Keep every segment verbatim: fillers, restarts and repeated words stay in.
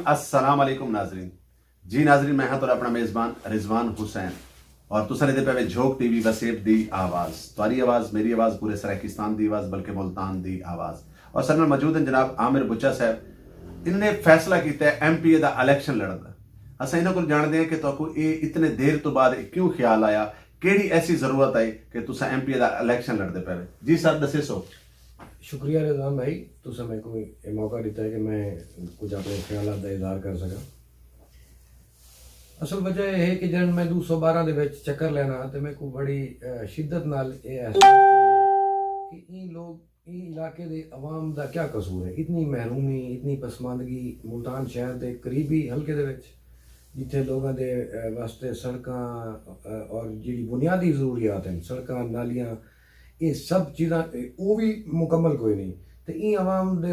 السلام علیکم ناظرین۔ جی ناظرین، میں ہاں تہاݙا اپݨا میزبان رضوان حسین اور تساں ݙیہدے پئے وے جھوک ٹی وی وسیب دی آواز، تہاݙی آواز، میری آواز، پورے سرائیکستان دی آواز، بلکہ ملتان دی آواز۔ اور ساݙے نال موجود ہیں جناب عامر بچا صاحب۔ انہاں نے فیصلہ کیتا ہے ایم پی اے دا الیکشن لڑݨ دا۔ اساں انہاں کول ڄاݨدے ہیں کہ تہاکوں اے اتنے دیر توں بعد اے کیوں خیال آیا، کیڑھی ایسی ضرورت آئی کہ تساں ایم پی اے دا الیکشن لڑدے پئے وے؟ جی سر، ݙسیسو۔ شکریہ رضوان بھائی، تساں میکوں اے موقع ݙتا ہے کہ میں کجھ اپݨے خیالات دا اظہار کر سکاں۔ اصل وجہ اے ہے کہ جݙݨ میں دو سو بارہ دے وچ چکر لینا تے میکوں بڑی شدت نال اے احساس تھیندا ہے کہ ایں لوگ ایں علاقے دے عوام دا کیا قصور ہے؟ اتنی محرومی، اتنی پسماندگی ملتان شہر دے قریبی حلقے دے وچ، جتھے لوگاں دے واسطے سڑکاں اور جیڑھی بنیادی ضروریات ہیں، سڑکاں، نالیاں، اے سب چیزاں او وی مکمل کوئی نہیں۔ تے ایں عوام دے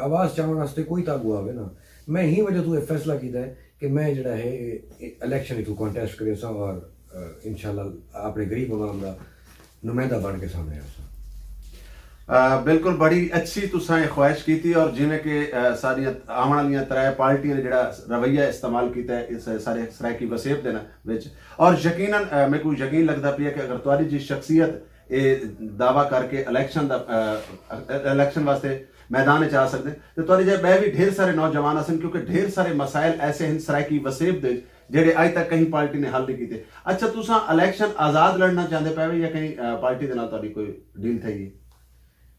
آواز چاوݨ واسطے کوئی تاں اڳوں آوے نا۔ میں ہی وجہ توں اے فیصلہ کیتا ہے کہ میں جیڑھا ہے الیکشن اتھوں کانٹیسٹ کریساں اور انشاءاللہ اپݨے غریب عوام دا نمائندہ بݨ کے سامݨے آساں۔ بالکل، بڑی اچھی تساں اے خواہش کیتی اور جیویں کہ ساݙیاں آوݨ والیاں ترے پارٹیاں نے جیڑھا رویہ استعمال کیتا ہے اس سارے سرائیکی وسیب دے وچ، اور یقینا میکوں یقین لگدا پیا کہ اگر تہاݙی جی شخصیت اے دعویٰ کر کے الیکشن دا الیکشن واسطے میدان وچ آ سڳدے تے تہاݙے جیہے ٻئے وی ڈھیر سارے نوجوان آسن، کیونکہ ڈھیر سارے مسائل ایسے ہن سرائیکی وسیب دے جیڑھے اڄ تک کہیں پارٹی نے حل نہیں کیتے۔ اچھا، تساں الیکشن آزاد لڑݨا چاہندے پئے وے یا کہیں پارٹی دے نال تہاݙی کوئی ڈیل تھئی ہے؟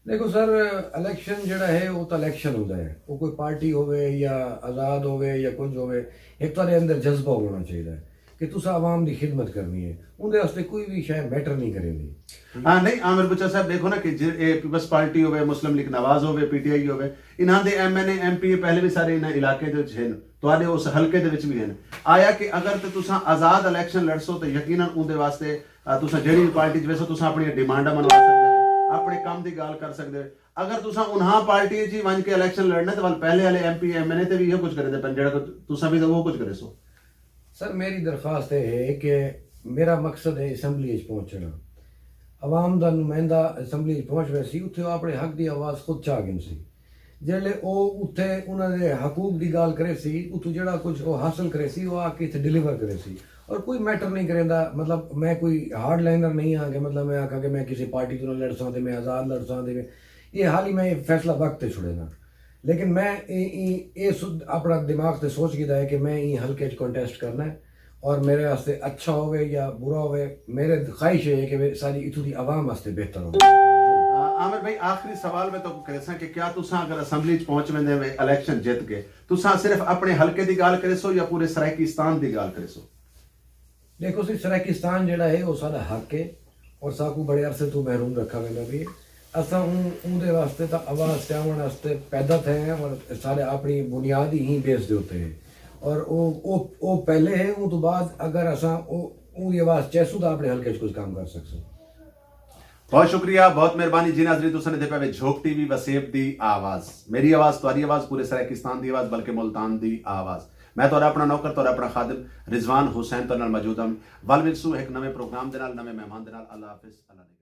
ݙیکھو سر، الیکشن جیڑھا ہے او تاں الیکشن ہوندا ہے، او کوئی پارٹی ہووے یا آزاد ہووے یا کجھ ہووے، ہک تہاݙے اندر جذبہ ہووݨا چاہیدا ہے کہ تساں عوام دی خدمت کرنی ہے، اوندے واسطے کوئی وی شے میٹر نہیں کریندی۔ ہاں نہیں عامر بچا صاحب، ݙیکھو نا کہ جے اے پیپلز پارٹی ہووے، مسلم لیگ نواز ہووے، پی ٹی آئی ہووے، انہاں دے ایم این اے، ایم پی اے پہلے وی سارے انہاں علاقے دے وچ ہن، تہاݙے اس حلقے دے وچ وی ہن۔ آیا کہ اگر تے تساں آزاد الیکشن لڑسو تے یقینا اوندے واسطے تساں جیڑھی وی پارٹی چ ویسو تساں اپݨیاں ڈیمانڈاں منوا سڳدے ہو، اپݨے کم دی ڳالھ کر سڳدے ہو۔ اگر تساں انہاں پارٹیاں چ ہی ونڄ کے الیکشن لڑݨے تے ول پہلے آلے ایم پی ایم این اے تے وی ایہو کجھ کریندے پن جیڑھا کجھ تساں وی تاں اوہو کجھ کریسو۔ سر میری درخواست اے ہے کہ میرا مقصد ہے اسمبلی اچ پہنچݨا۔ عوام دا نمائندہ اسمبلی اچ پہنچ ویسی اتھے او اپݨے حق دی آواز خود چا گھنسی۔ جیلے او اتھے انہاں دے حقوق دی گالھ کریسی، اتھوں جیڑھا کجھ او حاصل کریسی او آ کے اتھے ڈیلیور کریسی۔ اور کوئی میٹر نہیں کریندا، مطلب میں کوئی ہارڈ لائنر نہیں ہاں کہ مطلب میں آکھاں کہ میں کسے پارٹی توں نہ لڑساں تے میں آزاد لڑساں تے میں، اے حالی میں اے فیصلہ وقت تے چھڑینداں۔ لیکن میں اے اے اے سدھ اپنا دماغ تے سوچ گھدا ہے کہ میں ایں حلقے اچ کانٹیسٹ کرنا ہے، اور میرے واسطے اچھا ہووے یا برا ہووے، میرے خواہش اے ہے کہ ساری اتھوں دی عوام واسطے بہتر ہووے۔ عامر بھائی، آخری سوال میں تہاکوں کریساں کہ کیا تساں اگر اسمبلی اچ پہنچ ویندے وے الیکشن جت کے، تساں صرف اپنے حلقے دی گالھ کریسو یا پورے سرائیکستان دی گالھ کریسو؟ ݙیکھو سی، سرائیکستان جیڑھا ہے او ساݙا حق ہے اور ساکوں بڑے عرصے توں محروم رکھا ویندا پئے۔ اساں اوں اوندے واسطے تاں آواز چاوݨ واسطے پیدا تھئے ہیں اور ساݙے اپݨی بنیاد ہی ایں بیس دے اتے ہے، اور او او او پہلے ہے، اوں توں بعد اگر اساں او اوندی آواز چیسوں تاں اپݨے حلقے اچ کجھ کم کر سڳسوں۔ بہت شکریہ، بہت مہربانی۔ جی ناظرین، تساں ݙیہدے پئے وے جھوک ٹی وی وسیب دی آواز، میری آواز، تہاݙی آواز، پورے سرائیکستان دی آواز، بلکہ ملتان دی آواز۔ میں تہاݙا اپݨا نوکر، تہاݙا اپݨا خادم رضوان حسین تہاݙے نال موجود ہم۔ ول ملسوں ہک نویں پروگرام دے نال، نویں مہمان دے نال۔ اللہ حافظ، اللہ نگہبان۔